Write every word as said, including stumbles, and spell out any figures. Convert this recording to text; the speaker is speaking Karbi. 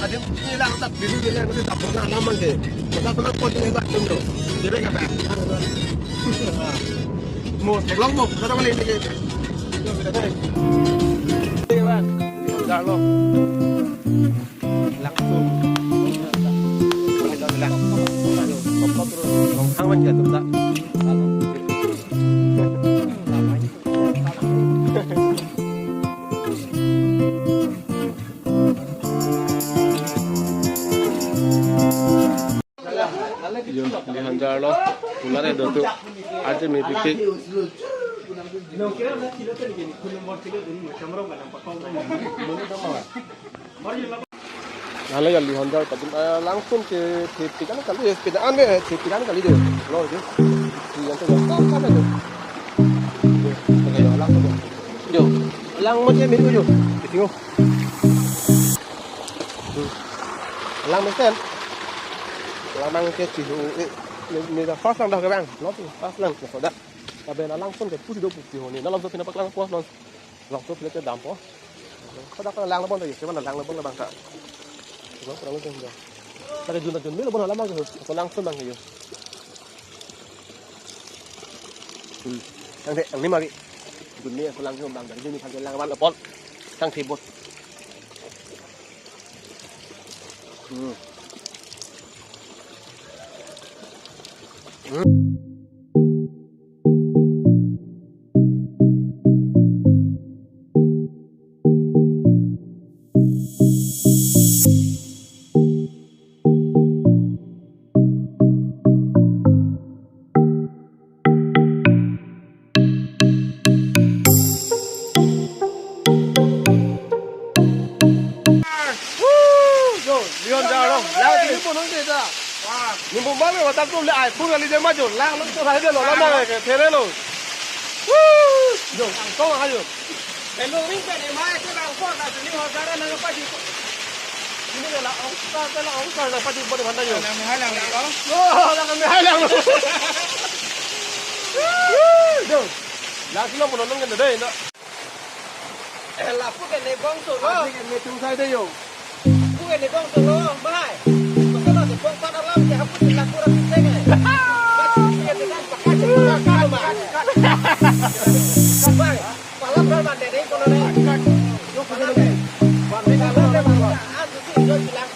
Adim ini lang tak biru ini lang tak pernah lama ke. Kita pernah pot ini tak tum tu. Jadi kata. Mo, teklong mo, kata mana ini ke? Ini bang, darlo. Langsung. Ayo, pokok terus. Longhang man jatuh tak? Yo, Lihonjar lo, pular ya dotu. Aja mi pipik. Nale ya Lihonjar patum, eh, langsung ke tipikan kali ya, sepedaan ke tipikan kali deh. Lo itu. Yang tu, kan ada tu. Yo, langsung. Yo, lang mo je mi tu yo. Tinggal. Hmm. Lang mesen. Lang mang ke chihu, eh, ni, ni dak first lang dak ke bang. Lo tu, first lang ke soda. Tapi na langpon ke pusi do pusi ho ni. Na langpon pina paklang pos non. Langpon pina ke dampo. Soda ka lang labon lagi, cuman lang labon labang ka. Lo kurang lebih dah. Lagi jun jun mi labon hala mang ke. Ko langpon bang yo. Hmm. Ang de, ang ni magi. Jun ni ko lang bang dari jun ni phan lang labon lapon. Sang thibot. Hmm. Hmm. Yo, Lihonjar lo. Lang ni pun nong deta. Ni pun bang ni watak tu le ai pun kali dia maju. Lang lo tu hai dia lo, lama ke tere lo. Yo, ang kong ayo. Hello, ring ke ni mai ke lang ko na ni ho jara na pa di. Ini la ong ka la ong ka na pa di bo mana yo. Lang hai lang lo. Oh, lang ni hai lang. Yo. Lang silo pun nong ke dei na. Eh, lapu ke ne bong solo. Asik ne tung sai de yo. Lapu ke ne bong solo, bhai. Masa na de bong pada lam ke hapu ni lapu rapi se ke. Bas, ye de kan pakai se pakai lo, bhai. Bhai, palam ram ande de kono ne. Yo, palam de. Palam de, bhai. Ah, tu si yo bilang.